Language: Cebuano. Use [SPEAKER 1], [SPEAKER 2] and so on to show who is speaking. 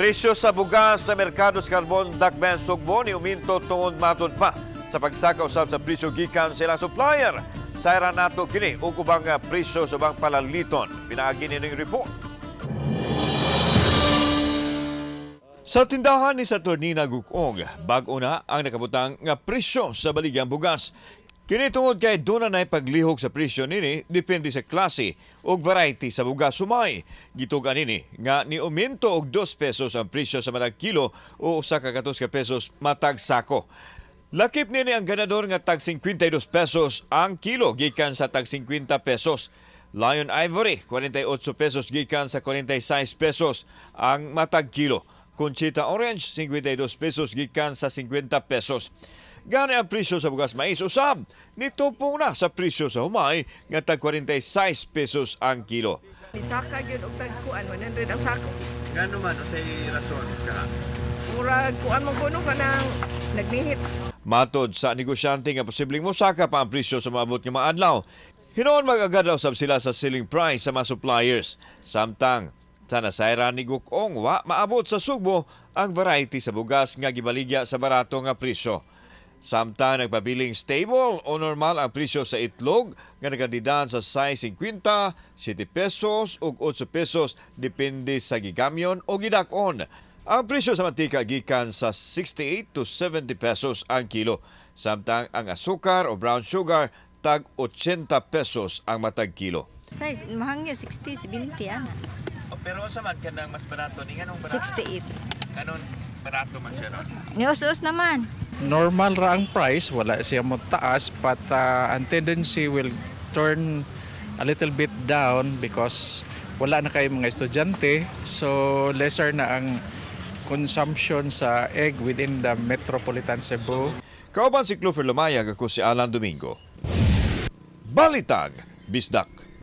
[SPEAKER 1] Presyo sa bugas sa merkado sa Carbon Dakbayan Sugbo niuminto tungod matud pa sa pagsaka usab sa presyo gikan sa ilang supplier. Sayran nato kini ug ubang presyo sa ubang palaliton. Pinaagi nining report. Sa tindahan ni Saturnina Gukong, bag-o na ang nakabutang nga presyo sa baligyang bugas. Kini tungod kay duna nay paglihok sa presyo nini depende sa klase ug variety sa bugas sumay. Gitugan nini nga niuminto og 2 pesos ang presyo sa matag kilo o 100 ka pesos matag sako. Lakip nini ang ganador nga tag 52 pesos ang kilo gikan sa tag 50 pesos. Lion Ivory, 48 pesos gikan sa 46 pesos ang matag kilo. Conchita Orange, 52 pesos gikan sa 50 pesos. Gani ang presyo sa bugas mais usab, nitupong na sa presyo sa humay nga tag 46 pesos ang kilo.
[SPEAKER 2] Isaka gyud og tag kuan 100 ang sako.
[SPEAKER 1] Ngano man unsay rason ka?
[SPEAKER 2] Murag kuan mo kuno kanang nagnihit.
[SPEAKER 1] Matod sa negosyante nga posibleng mosaka pa ang presyo sa maabot nga mga adlaw. Hinuon mag-agad daw sab sila sa ceiling price sa mga suppliers. Samtang sa nasayran ni Gukong, wa maabot sa Sugbo ang variety sa bugas nga gibaligya sa barato nga presyo. Samtang nagpabiling stable o normal ang presyo sa itlog nga nagkandidaan sa size 50, 7 pesos ug 8 pesos depende sa gigamyon o gidak-on. Ang presyo sa mantika gikan sa 68 to 70 pesos ang kilo. Samtang ang asukar o brown sugar tag 80 pesos ang matag kilo.
[SPEAKER 3] Size, mahangyo 60, 70 ana.
[SPEAKER 1] Pero unsa man kanang mas barato ni nganong
[SPEAKER 3] 68.
[SPEAKER 1] Kanon barato man siya ron.
[SPEAKER 3] Ni us naman.
[SPEAKER 4] Normal ra ang price, wala siya mo taas, but ang tendency will turn a little bit down because wala na kayo mga estudyante, so lesser na ang consumption sa egg within the metropolitan Cebu.
[SPEAKER 1] Kauban si Clover Lumayag, ako si Alan Domingo. Balitang Bisdak.